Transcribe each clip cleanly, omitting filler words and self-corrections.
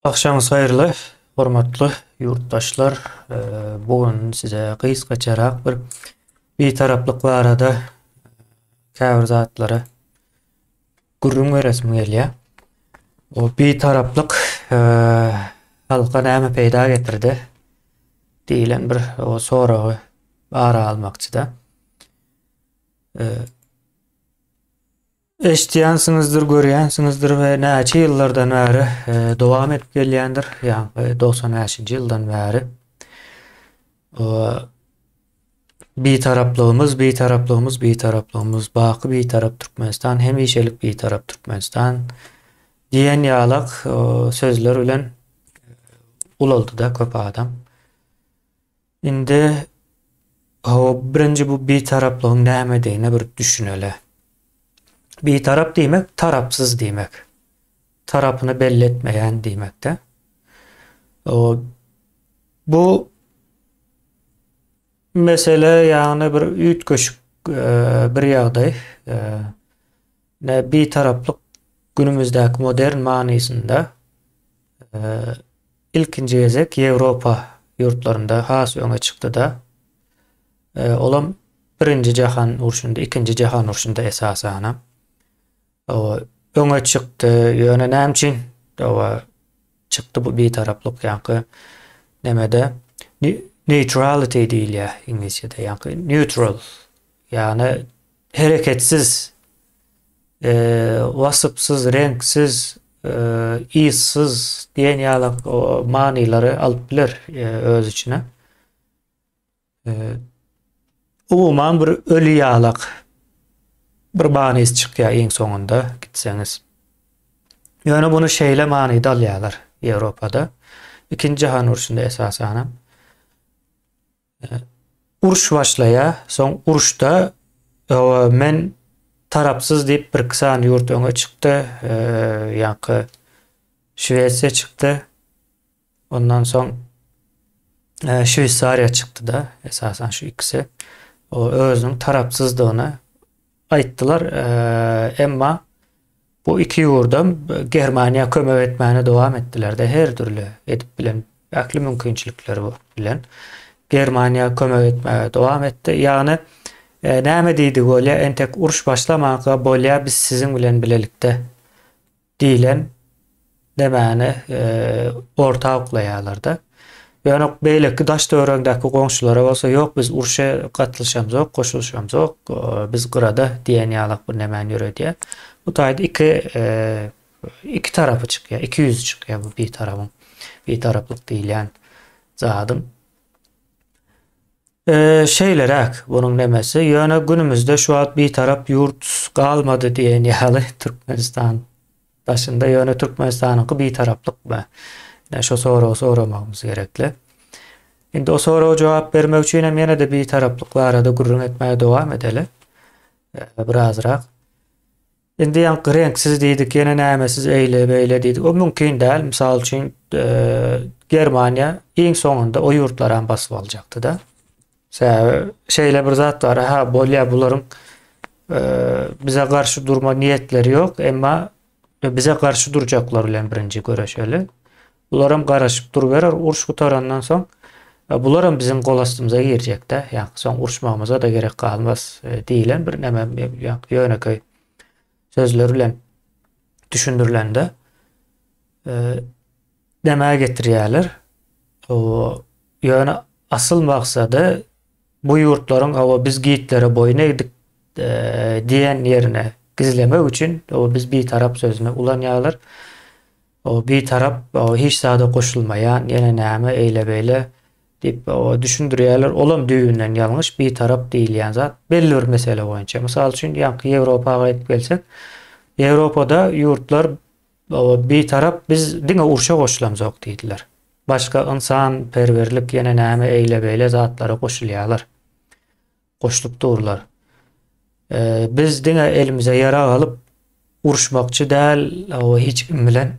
Agşamyňyz haýyrly, hormatly ýurtdaşlar. Bu gün size gysgaçarak bir Bitaraplyk barada käbir zatlary gürrüň beresim gelýär. O Bitaraplyk halka näme peýda getirdi diýlen bir o soragy ara almakçyda. Eşidýänsiňizdir, görýänsiňizdir we näçe ýyllardan bäri dowam edip gelýändir, ýaňky 95-nji ýyldan bäri. Bitaraplygymyz, bitaraplygymyz, bitaraplygymyz, baky bitarap Türkmenistan, hemişelik bitarap Türkmenistan diýen ýalak sözler bilen ulaldy-da köp adam. Indi hawa birinji bu bitaraplygyň nämedigine bir düşüneli. Bitarap diýmek tarapsyz diýmek. Tarapyny belli etmeýän diýmekde. Bu mesele ýagny bir üýtgeşik e, bir ýagdaý. E, ne bitaraplyk günümizdäki modern manysynda e, Ilkinji gezek Ýewropa ýurtlarynda has öňe çykdy-da. Olam Birinji jahan urşunda, Ikinji jahan urşunda esasanam. Öňe çykdy. Ýöne näme üçin çykdy bu bitaraplyk ýaňky nemede neutrality diýilýär iňlisçede ýaňky neutral ýagny hereketsiz Wasypsyz, reňksiz, yzsyz diýen ýaly manylary alyp biler öz içine. Umuman bir öli ýalak bir manysy çykýar iň soňunda gitseňiz. Ýöne muny şeýle manyda alýarlar Ýewropada. Ikinji jahan urşunda esasanam. Uruş başlaýar. Soň uruşda men tarapsyz diýip birki sany ýurt öňe çykdy. Ýaňky Şwesiýa çykdy. Ondan soň Şweýsariýa çykdy-da, esasan şu ikisi. O özüniň tarapsyzdygyny aýtdylar. Emma Bu iki ýurdam Germaniýa kömek etmäne dowam etdiler-de, her dürli edip bilen ähli mümkinçilikleri bilen Germaniýa kömek etmäge dowam etdi. Ýagny e, näme diýdi bolýa, entek uruş başlamanka bolýa biz siziň bilen bilelikde diýlen nämäni e, orta oklaýarlar-da. Ýöne beýleki daş-töweregindäki goňşulara bolsa ýok biz urşa gatlyşamzok, goşulyşamzok, biz gyrada diýen ýalak bir nämäni ýöredýär. Bu taýda iki iki tarapy çykýar, iki ýüzi çykýar bu bir tarabyň, bir taraplyk diýilýän zadyň. Şeýleräk bunuň nemesi. Ýöne günümizde şu wagt bir tarap ýurt galmady diýen ýaly Türkmenistan daşynda ýöne Türkmenistanyňky bitaraplykmy? Ine şo soragy soramagymyz gerekli. Indi o soraga jogap bermek üçin hem ýene-de bitaraplyk barada gürrüň etmäge dowam edeli. Birazrak. Indi ýaňky reňksiz diýdik, ýene nämesiz eýle beýle diýdik. O mümkin däl. Mysal üçin, Germaniýa iň soňunda o ýurtlaram basyp aljakdy-da. Sebäbi şeýle bir zat bar, ha bolýar bularyň bize garşy durma niýetleri ýok, emma bize garşy durjaklar bilen birinji göreşeli. Bularam garaşyp duruberer, uruş gutarandan soň bularam biziň gol astymyza girjekde, ýa soň uruşmagymyza da gerek galmaz diýlen bir näme ýönekeý sözler bilen düşündirilende nämä getirýärler. O ýöne asyl maksady bu ýurtlaryň hawa biz Gitlere boýun egdik diýen ýerine gizlemek üçin o biz bitarap sözüni ulanýarlar. O bitarap o hiç zada goşulmaýan ýene näme eýle-beýle diýip o düşündirýärler. Olam düýbünden ýalňyş bitarap diýilýän zat belli bir mesele boýunça. Mysal üçin ýaňky Ýewropa gaýdyp gelsek, Ýewropada ýurtlar Bitarap biz diňe urşa goşulamzok diýdiler. Başga ynsan perwerlik ýene näme eýle beýle zatlara goşulýalar. Goşulyp durlar. Biz diňe elimize ýarag alyp uruşmakçy däl o hiç kim bilen.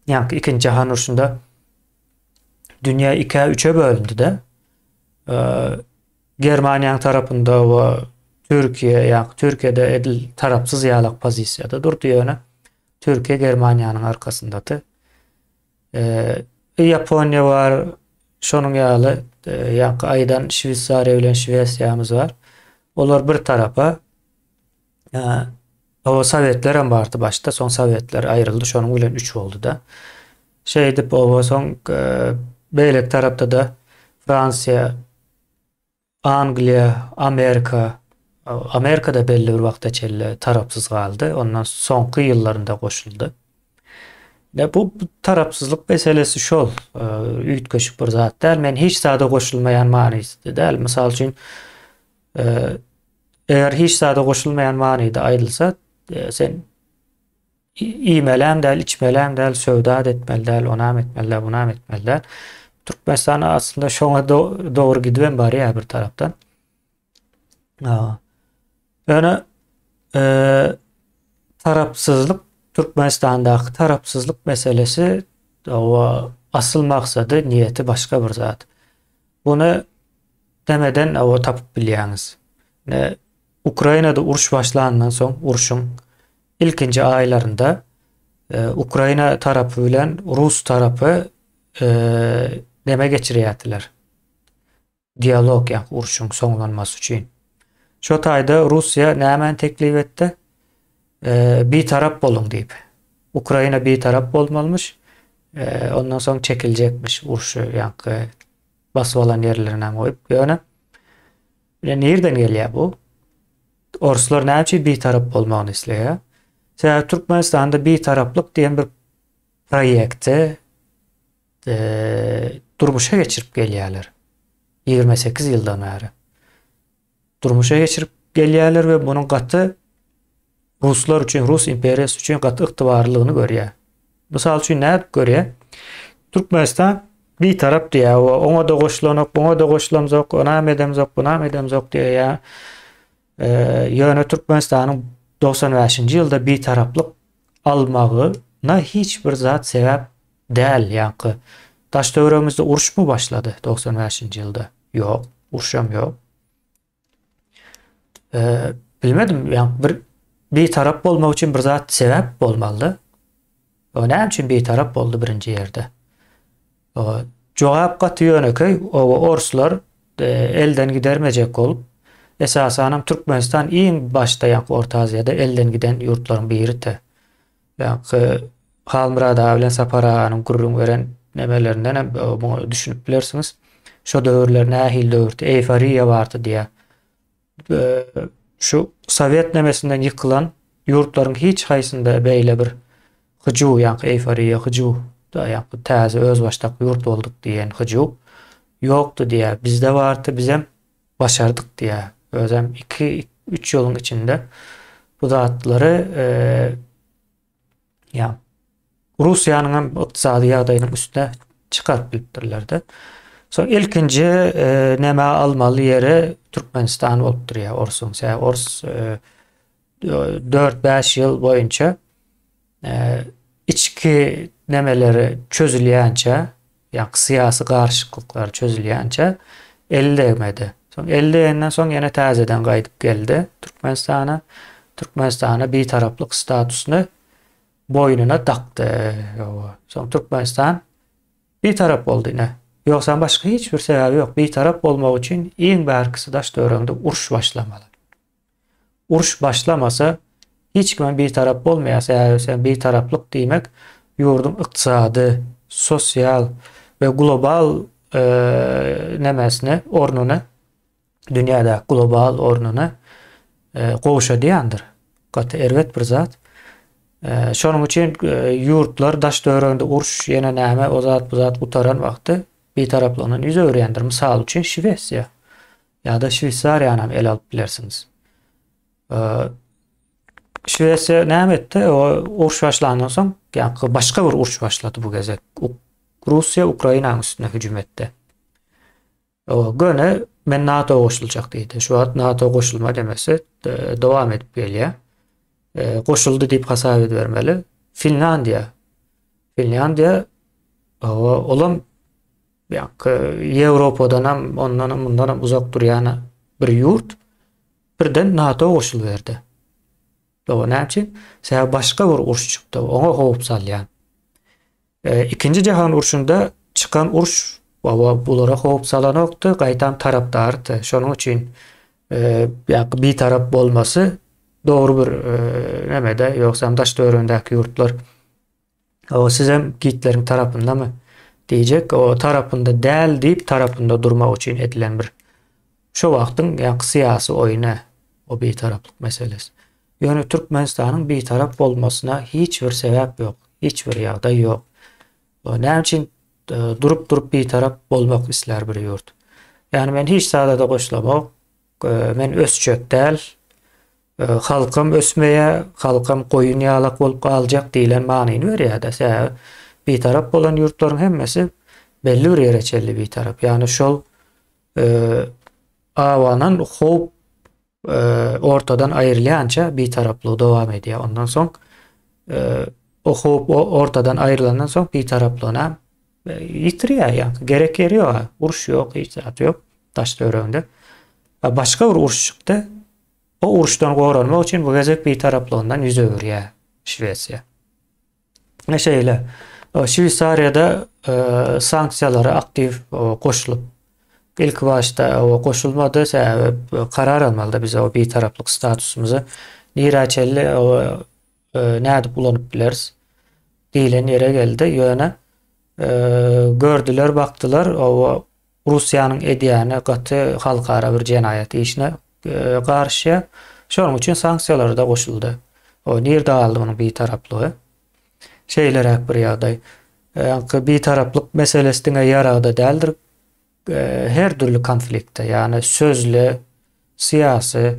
Ýaňky ikinji jahan urşunda dünýä ikä üçe bölündi-de. Germaniýanyň tarapynda we Türkiýe ýa Türkiýede edil tarapsyz ýalak pozisiýada durdy ýöne Türkiýe Germaniýanyň arkasyndady. Ýaponiýa bar, şonuň ýaly ýaňky aýdan Şweýsariýa bilen Şwesiýamyz bar. Olar bir tarapa. O sowetler hem bardy başda, soň sowetler aýryldy, şonuň bilen üç boldy-da. Şeýdip oba soň beýleki tarapda-da Fransiýa, Angliýa, Amerika, Amerika-da belli bir wagta çenli tarapsyz galdy, ondan soňky ýyllarynda goşuldy. Ne bu tarapsyzlyk meselesi şol, üýtgeşik bir zat däl. Men hiç zada goşulmaýan manysy däl. Mysal üçin, eger hiç zada goşulmaýan manyda aýdylsa, sen Iýmelem däl, içmelem däl, söwda-da etmeli däl, onam etmeli däl, bunam etmeli däl. Türkmenistan aslynda şoňa dogry gidibem barýar bir tarapdan. Ýöne e, tarapsyzlyk Türkmenistandaky tarapsyzlyk meselesi o asyl maksady, niýeti başga bir zat. Buny demeden o tapyp bilýäňiz. Ne Ukrainada uruş başlandan soň urşuň ilkinji aýlarynda Ukraina tarapy bilen rus tarapy neme geçirýärdiler. Dialog ýa urşuň soňlanmasy üçin. Şo taýda Russiýa nämäni teklip etdi? Bitarap boluň diýip. Ukraina bitarap bolmalymyş. Ondan soň çekiljekmiş urşy ýaňky basyp alan ýerlerini hem goýup. Ýöne nirden gelýär bu? Orslar näme üçin bitarap bolmagyny isleýär? Sebäbi Türkmenistanda bitaraplyk diýen bir proýekti e, durmuşa geçirip gelýärler. 28 ýyldan bäri. Durmuşa geçirip gelýärler we munuň gaty ruslar üçin, Rus imperiýasy üçin gaty ygtybarlylygyny görýär. Mysal üçin nädip görýär? Türkmenistan bitarap diýýär, oňa-da goşulanok, buňa-da goşulamzok, onam edemzok, bunam edemzok diýýär. Ýöne Türkmenistanyň 95-nji ýylda bitaraplyk almagyna hiç bir zat sebäp däl, ýaňky daş-töweregimizde uruşmy başlady 95-nji ýylda? Ýok, urşam ýok. Bilmedim, ýa bir bitarap bolmak üçin bir zat sebäp bolmalydy. O näme üçin bitarap boldy birinji ýerde? O jogap gaty ýönekeý, o orslar e, elden gidermejek bolup, esasanam Türkmenistan iň başda ýa Orta Aziýada elden giden ýurtlaryň biridi. Ýaňky Halmyrat aga bilen Sapar aganyň gürrüň beren nemelerinden hem e, muňa düşünip bilersiňiz. Şo döwürler nähili döwürdi, eýforiýa bardy diýýär. E, şu sowet nemesinden ýykylan ýurtlaryň hiç haýsynda beýle bir hyjuw, ýaňky eýforiýa, hyjuw, ýaňky täze özbaşdak ýurt bolduk diýen hyjuw ýokdy diýýär. Bizde bardy, bizem başardyk diýýär. Özem 2-3 ýylyň içinde bu zatlary e, ýa Russiýanyň hem ykdysady ýagdaýynyň üstüne çykaryp bilipdirler-de. Soň ilkinji e, näme almaly ýeri Türkmenistan bolup durýar orsuň. Sebäbi ors e, 4-5 ýyl boýunça e, içki nemeleri çözülýänçä, ýa syýasy garyşyklyklar çözülýänçä el degmedi. Soň el degenden soň ýene täzeden gaýdyp geldi Türkmenistana. Türkmenistana bitaraplyk statusyny boýnuna dakdy. Soň Türkmenistan bitarap boldy ine. Ýogsam başga hiç bir sebäbi ýok. Bitarap bolmak üçin iň bärkisi daş-töweregiňde uruş başlamaly. Uruş başlamasa hiç kimem bitarap bolmaýar. Sebäbi sen bitaraplyk diýmek ýurduň ykdysady, sosial we global e, nemesini, ornuny dünýädäki global ornuny e, gowşadýandyr. Gaty erbet bir zat. E, şonuň üçin e, ýurtlar daş töwereginde uruş ýene näme o zat bu zat gutaran wagty bitaraplygyndan ýüz öwürýändir. Mysal üçin Şwesiýa. Ýa-da Şweýsariýany hem ele alyp bilersiňiz. Şwesiýa näme etdi? O uruş başlandan soň, ýa başga bir uruş başlady bu gezek. Russiýa Ukrainanyň üstüne hüjüm etdi. O göni men NATO goşuljak diýdi. Şu wagt NATO goşulma demesi e, dowam edip gelýär. E, goşuldy diýip hasap edibermeli. Finlandiýa. Finlandiýa o, olam Ýa-ki Ýewropadanam, ondanam, mundanam uzak durýan bir ýurt birden NATO goşulyberdi. Doga näme üçin? Sebäbi başga bir uruş çykdy, oňa howp salýan. Ikinji jahan urşunda çykan uruş baba bulara howp salanokdy, gaýtam tarapdardy. Şonuň üçin ýa bitarap bolmasy dogry bir nemede, ýogsam daş-töweregindäki ýurtlar o sizem Gitleriň tarapyndamy diýjek, o tarapynda däl diýip tarapynda durmak üçin edilen bir şo wagtyň ýaňky syýasy oýny o bitaraplyk meselesi. Ýöne Türkmenistanyň bitarap bolmasyna hiç bir sebäp ýok, hiç bir ýagdaý ýok. Näme üçin durup-durup bitarap bolmak islär bir ýurt? Ýagny men hiç zada-da goşulamok, men ösjek däl, halkam ösmeýär, halkam goýun ýalak bolup galjak diýlen manyny berýär-de. Sebäbi bitarap bolan ýurtlaryň hemmesi belli bir ýere çenli bitarap. Ýagny şol abanan howp ortadan aýrylýança bitaraplygy dowam edýär. Ondan soň o howp ortadan aýrylandan soň bitaraplygyny ýitirýär. Ýa gerek ýeri ýok. Uruş ýok, hiç zat ýok daş töwereginde. Başga bir uruş çykdy. O uruşdan goranmak üçin bu gezek bitaraplygyndan ýüz öwürýär Şwesiýa. Ine şeýle. Şweýsariýada sanksiýalara aktiw goşulyp, ilki başda goşulmady, sebäbi karar almalydy biz o bitaraplyk statusymyzy nirä çenli nädip ulanyp bileris diýlen ýere geldi. Ýöne gördüler, bakdylar, Russiýanyň edýäni gaty halkara bir jenaýat işine garyşýar. Şonuň üçin sanksiýalara-da goşuldy. O nirde galdy munuň bitaraplygy? Şeýleräk bir ýagdaý. Ýaňky bitaraplyk meselesi diňe ýaragda däldir. Her dürli konfliktde, ýagny sözli, syýasy,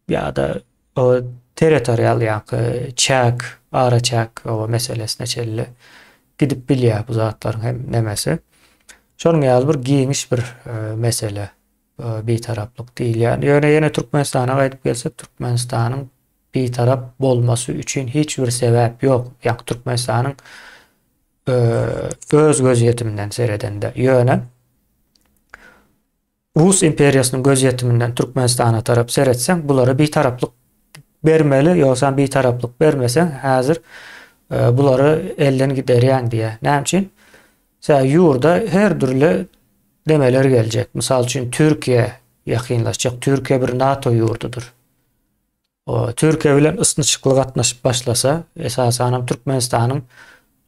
ýa-da territorial ýa-da çäk, araçäk meselesine çenli gidip bilýär bu zatlaryň hem nemesi. Şonuň ýaly bir giňiş bir mesele bitaraplyk diýilýär. Ýöne ýene Türkmenistana gaýdyp gelsek, Türkmenistanyň bitarap bolmasy üçin hiç bir sebäp ýok. Ýa Türkmenistanyň öz gözýetiminden seredende. Ýöne Rus imperiýasynyň gözýetiminden Türkmenistana tarap seretseň, bulara bitaraplyk bermeli, ýogsam bitaraplyk bermeseň, häzir bulary elden giderýäň diýýär. Näme üçin? Sebäbi ýurda her dürli demeler geljek. Mysal üçin, Türkiýe ýakynlaşjak. Türkiýe bir NATO ýurdudyr. Türkiýe bilen ysnyşykly gatnaşyp başlasa, esasanam Türkmenistanyň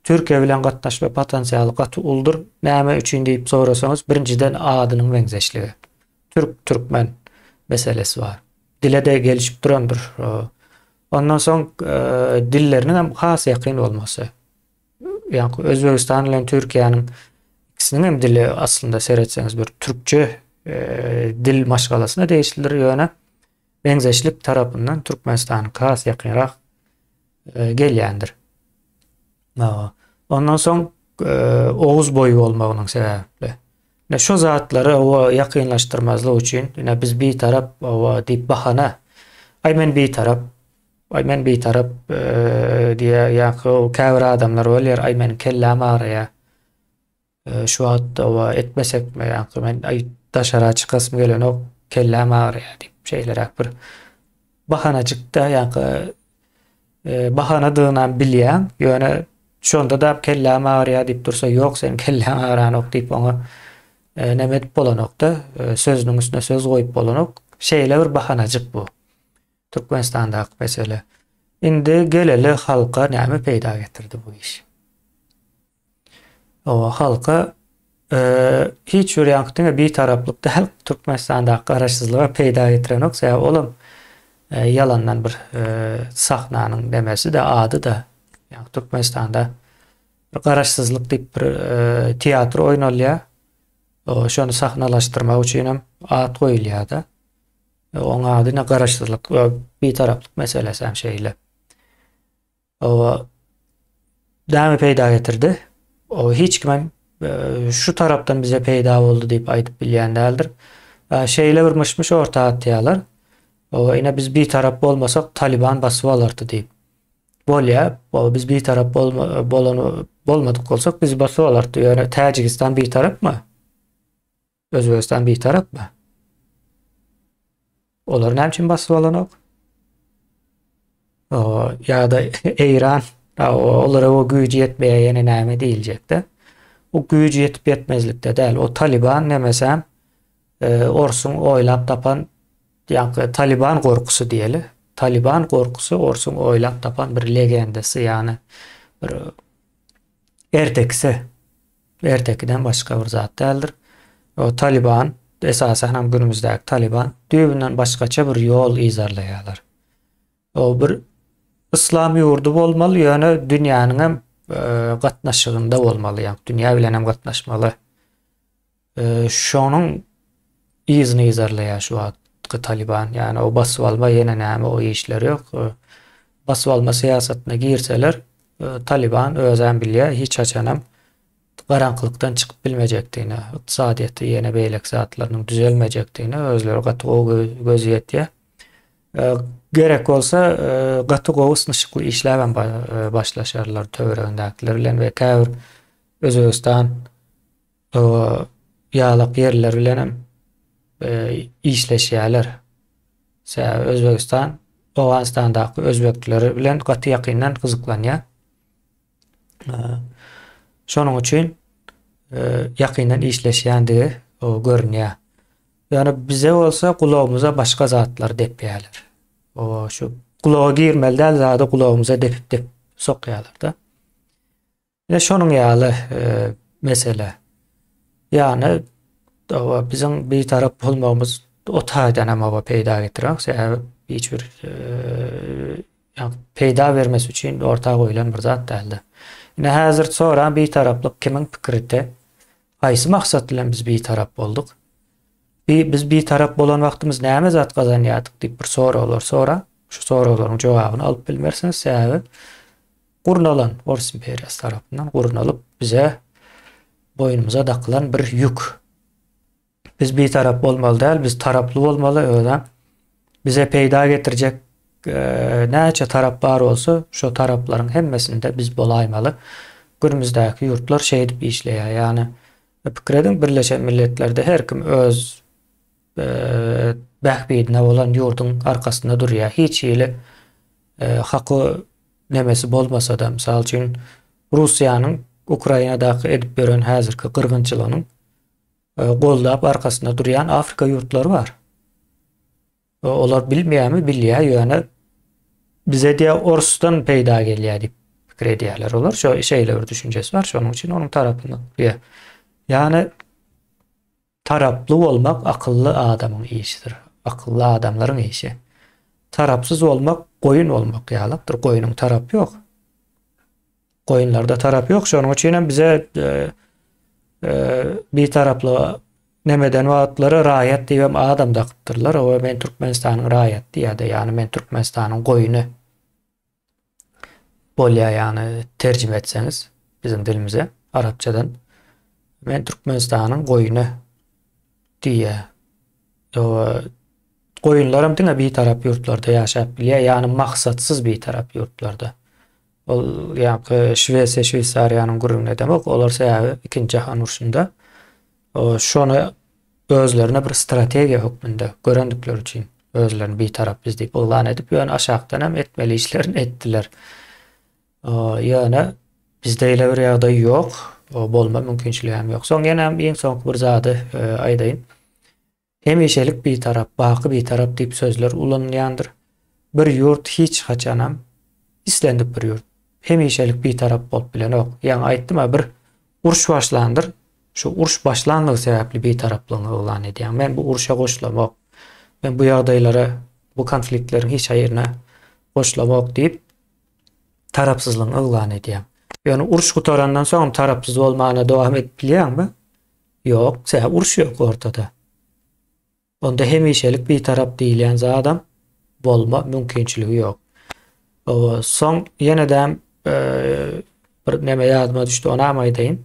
Türkiýe bilen gatnaşma potensialy gaty uludyr. Näme üçin diýip sorasaňyz, birinjiden adynyň meňzeşligi. Türk, türkmen meselesi bar. Dile-de gelişip durandyr. Ondan soň dilleriniň hem has ýakyn bolmasy. Ýa-ni Özbegistan bilen Türkiýäniň ikisiniň hem dili aslynda seretseňiz bir türkçe dil maşgalasyna degişlidir, ýöne meňzeşlik tarapyndan Türkmenistanyňky has ýakynrak gelýändir. Ondan soň Oguz boýy bolmagynyň sebäpli. Ine şu zatlary owa ýakynlaşdyrmazlyk üçin, ine biz bitarap owa diýip bahana. Aý men bitarap, aý men bitarap diýýär, ýa-da käbir adamlar bolýar, aý meniň kelläm agyrýar. Şu wagt oba etmesekmi ýa-da men aý daşara çykasym gelenok, kelläm agyrýar diýip şeýleräk bir bahanajykda ýa-da bahanadygynam bilýäň, ýöne şonda-da kelläm agyrýar diýip dursa, ýok seniň kelläň agyranok diýip oňa neme edip bolanok-da, sözüniň üstüne söz goýup bolanok. Şeýle bir bahanajyk bu. Türkmenistandaky mesele. Indi geleli halka näme peýda getirdi bu iş? Oba halka hiç bir ýaňky diňe bitaraplyk däl, Türkmenistandaky garaşsyzlyga peýda getirenok. Sebäbi olam ýalandan bir sahnanyň nemesi-de, ady-da. Ýagny Türkmenistanda bir garaşsyzlyk diýip bir teatr oýnalýar. Şony sahnalaşdyrmak üçin hem at goýulýar-da. Oň ady ne garaşsyzlyk, bitaraplyk meselesi hem şeýle. Oba näme peýda getirdi? O hiç kimem e, şu tarapdan bize peýda boldy diýip aýdyp bilýän däldir. E, şeýle bir myş-myş orta atýarlar. O ine biz bir tarap bolmasak Taliban basyp alardy diýip. Bolýar, o biz bir tarap bolma, bolan bolmadyk bolsak bizi basyp alardy. Ýöne Täjigistan bir tarapmy? Özbegistan bir tarapmy? Olar näme üçin basyp alanok? Ýa-da Eýran. Olara o güýji ýetmeýär ýene näme diýiljekde. Bu güýji ýetip ýetmezlikde däl. O Taliban nemesem e, orsuň oýlap tapan ýaňky Taliban gorkusy diýeli. Taliban gorkusy orsuň oýlap tapan bir legendasy ýagny bir ertekisi. Ertekiden başga bir zat däldir. O Taliban esasan hem günümizdäki Taliban düýbünden başgaça bir ýol yzarlaýarlar. O bir yslam ýurdy bolmaly, ýöne dünýäniň hem e, gatnaşygynda bolmaly, ýa dünýä bilen hem gatnaşmaly. E, şonuň yzyny yzarlaýar şu wagtky Taliban. Ýani o basyp alma ýene näme o işler ýok. E, basyp alma syýasatyna girseler, Taliban özem bilýär, hiç haçanam garaňkylykdan çykyp bilmejekdigine, ykdysadyýeti ýene beýleki zatlarynyň düzelmejekdigine özleri gaty gowy gözi ýetýär. Gerek bolsa gaty gowy ysnyşykly işläbem başlaşarlar töweregindäkiler bilen we käbir Özbegistan ýalak ýerler bilen hem işleşýärler. Sebäbi Özbegistan Owganystandaky özbekler bilen gaty ýakyndan gyzyklanýar. Şonuň üçin ýakyndan işleşýändigi görünýär. Ýöne bize bolsa gulagymyza başga zatlar depýärler. O şu gulaga girmeli däl zady gulagymyza depip depip sokýarlar-da. Ine şonuň ýaly e, mesele. Ýagny oba biziň bitarap bolmagymyz o taýdan hem oba peýda getirenok. Sebäbi hiç bir e, peýda bermesi üçin orta goýlan bir zat däldi. Ine häzir soran bitaraplyk kimiň pikiride? Haýsy maksat bilen biz bitarap bolduk? Bi, biz bitarap bolan wagtymyz näme zat gazanýardyk diýip bir soraglar sora. Şu soraglaryň jogabyny alyp bilmersiňiz. Sebäbi gurnalan Ors imperiýasy tarapyndan gurnalyp bize boýnumyza dakylan bir ýük. Biz bitarap bolmaly däl, biz taraply bolmaly, özem bize peýda getirjek e, näçe tarap bar bolsa, şo taraplaryň hemmesinde biz bolaýmaly. Günümizdäki ýurtlar şeýdip işleýär. Ýagny pikir ediň, Birleşen Milletlerde her kim öz e, bähbidine bolan ýurduň arkasynda durýar. Hiç hili e, haky nemesi bolmasa-da, mysal üçin Russiýanyň Ukrainadaky edip ýören häzirki gyrgynçylygynyň goldap arkasynda durýan Afrika ýurtlary bar. Olar bilmeýärmi? Bilýär, ýöne bize diýä orsdan peýda gelýär diýip pikir edýärler olar. Şo şeýle bir düşünjesi bar. Şonuň üçin onuň tarapynda durýar. Ýagny taraply bolmak akylly adamyň işidir. Akylly adamlaryň işi. Tarapsyz bolmak goýun bolmak ýalykdyr. Goýnuň tarapy ýok. Goýunlarda tarap ýok. Şonuň üçin hem bize e, e, bir taraply nemeden wagtlary raýat diýip hem adam dakypdyrlar. O men Türkmenistanyň raýaty diýýärdi. Ýagny men Türkmenistanyň goýny bolýar ýagny terjime etseňiz biziň dilimize arapçadan. Men Türkmenistanyň goýny diýýär. Goýunlaram diňe bitarap ýurtlarda ýaşap bilýär, ýagny maksatsyz bitarap ýurtlarda. Ol ýaňky Şwesiýa, Şweýsariýanyň gürrüňini edemok. Olar sebäbi Ikinji jahan urşunda şony özlerine bir strategiýa hökmünde görendikleri üçin özlerini bitarap biz diýip yglan edip, ýöne aşakdan hem etmeli işlerini etdiler. Ýöne bizde eýle bir ýagdaý ýok, bolma mümkinçiligi hem ýok. Soň ýene hem iň soňky bir zady aýdaýyn. Hemişelik Bitarap, baky Bitarap diýip sözler ulanylýandyr. Bir ýurt hiç haçanam, islendik bir ýurt, hemişelik Bitarap bolup bilenok. Ýaňy aýtdym-a, bir uruş başlandyr, şu uruş başlanlygy sebäpli Bitaraplygyňy yglan edýäň. Men bu urşa goşulamok, men bu ýagdaýlara, bu konfliktleriň hiç haýyryna goşulamok diýip, tarapsyzlygyňy yglan edýäň. Ýöne uruş gutarandan soňam tarapsyz bolmana dowam edip bilýäňmi? Ýok, sebäbi uruş ýok ortada. Onda hemişelik bitarap diýilýän zadam bolma mümkinçiligi ýok. Soň ýene-de bir neme ýadyma düşdi, onam aýdaýyn.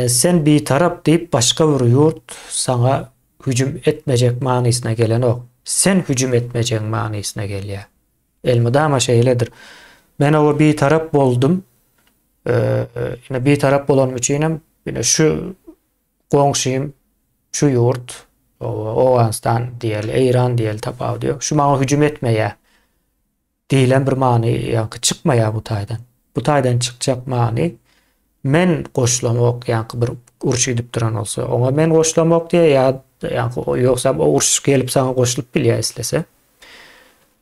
Sen bitarap diýip başga bir ýurt saňa hüjüm etmejek manysyna gelenok. Sen hüjüm etmejegiň manysyna gelýär. Elmydama şeýledir. Men oba bitarap boldum. Ine bitarap bolanym üçin hem ine şu goňşym şu ýurt Owganystan diýeli, Eýran diýeli tapawudy ýok. Şu maňa hüjüm etmeýär diýlen bir many ýaňky çykmaýar bu taýdan. Bu taýdan çykjak many men goşulamok ýaňky bir uruş gidip duran bolsa oňa men goşulamok diýýär ýa ýaňky ýogsam o uruş gelip saňa goşulyp bilýär islese.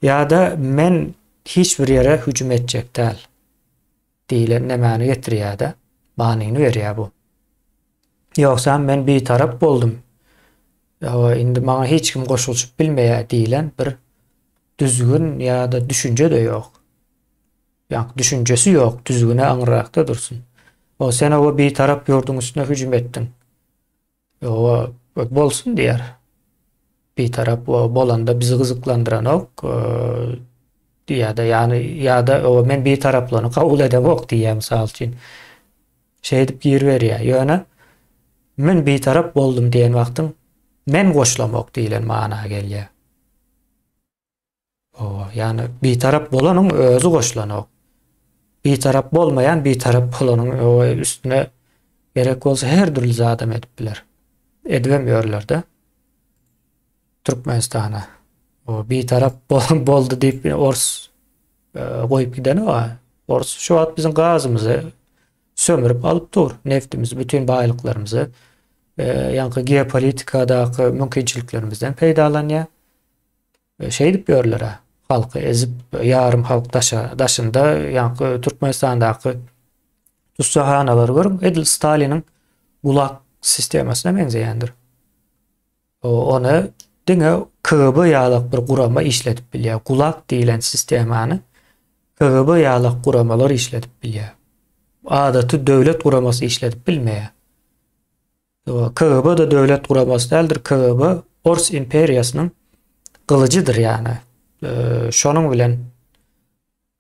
Ýa-da men hiç bir ýere hüjüm etjek däl diýlen nämäni getirýär-de, manyny berýär bu. Ýogsam men bitarap boldum. Ýa indi maňa hiç kim goşulyşyp bilmeýär diýlen bir düzgün ýa-da düşünje-de ýok. Ýa düşünjesi ýok, düzgüne aňryrakda dursun. O sen oba bitarap ýurduň üstüne hüjüm etdiň. Oba bolsun diýer. Bitarap bolanda bizi gyzyklandyranok diýýär-de, ýagny ýa-da oba men bitaraplygyny kabul edemok diýýär mysal üçin. Şeýdip giriberýär. Ýöne men bitarap boldum diýen wagtyň men goşlamok diýlen mana gelýär. Hawa, ýagny bitarap bolanyň özi goşulanok. Bitarap bolmaýan bitarap bolanyň üstüne gerek bolsa her dürli zadam edip biler. Edibem ýörler-de. Türkmenistana. O bitarap boldy diýip ors e, goýup gideni bar. Ors şu wagt biziň gazymyzy sömürip alyp dur. Neftimizi, bütün baýlyklarymyzy, e, ýaňky geopolitikadaky mümkinçiliklerimizden peýdalanýar. Şeýdip ýörler-ä. Halky ezip, ýarym halk daşa, daşynda, ýaňky Türkmenistandaky tussaghanalary görüň, edil Staliniň GULAG sistemasyna meňzeýändir. Ony diňe KGB ýalak bir gurama işledip bilýär. GULAG diýlen sistemany KGB ýalak guramalar işledip bilýär. Adaty döwlet guramasy işledip bilmeýär. KGB-de döwlet guramasy däldir. KGB Ors imperiýasynyň gylyjydyr ýagny. Şonuň bilen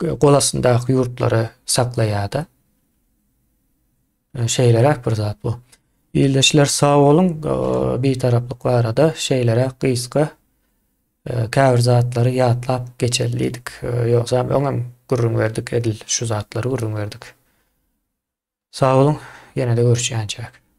gol astyndaky ýurtlary saklaýar-da. Şeýleräk bir zat bu. Ildeşler sag boluň. Bitaraplyk barada şeýleräk gysga käbir zatlary ýatlap geçeli diýdik. Ýogsam öňem gürrüň berdik, edil şu zatlary gürrüň berdik. Sag boluň, ýene-de görüşýänçäk.